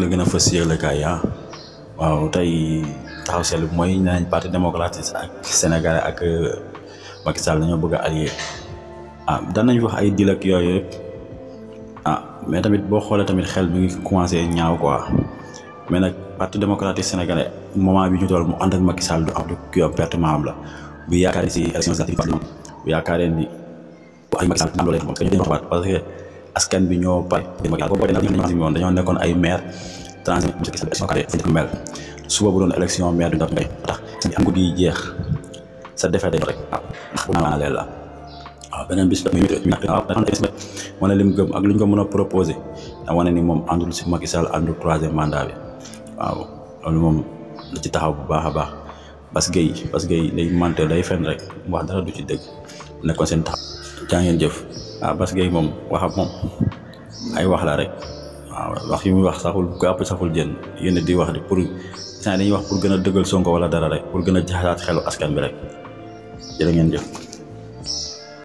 la gën a fës yëglekaay waaw tey taxaw seetlu mooy nañ parti démocratique ak Sénégal ak Macky Sall dañoo bëgg a allié daan nañ wax ay deal ak yooyu yëpp mais tamit boo xoolee tamit xel mi ngi commencé ñaaw quoi mais nag parti démocratique sénégalais moment bi ñu toll mu ànd ak Macky Sall du am du kii am pertement am la bu yaakaar si élection législative bu yaakaaree ni bu ay Macky Sall am loolee moom dañu wax parce que askan bi ñoo pare dañoo nekkoon ay maire transmet mel suba bu doon élection maire du ngay tax ci am guddi jeex sa defee rek ndax leen la beneen bis wane lim gëm ak li ñu ko mën a proposé da wane ni moom àndul si Macky Sall àndul troisième mandat bi waaw loolu moom la ci taxaw bu baax a baax Bass Gueye day menteur day fen rek wax dara du ci dëgg nekkoon seen taxaw jaa ngeen jëf Bass Gueye moom waxam moom ay wax la rek waaw wax yi muy wax saxul ko àpp saxul jën yéen di wax pour dañuy wax pour gën a dëggal Sonko wala dara rek pour gën a jaxasaat xelu askan bi rek jërë ngeen jëf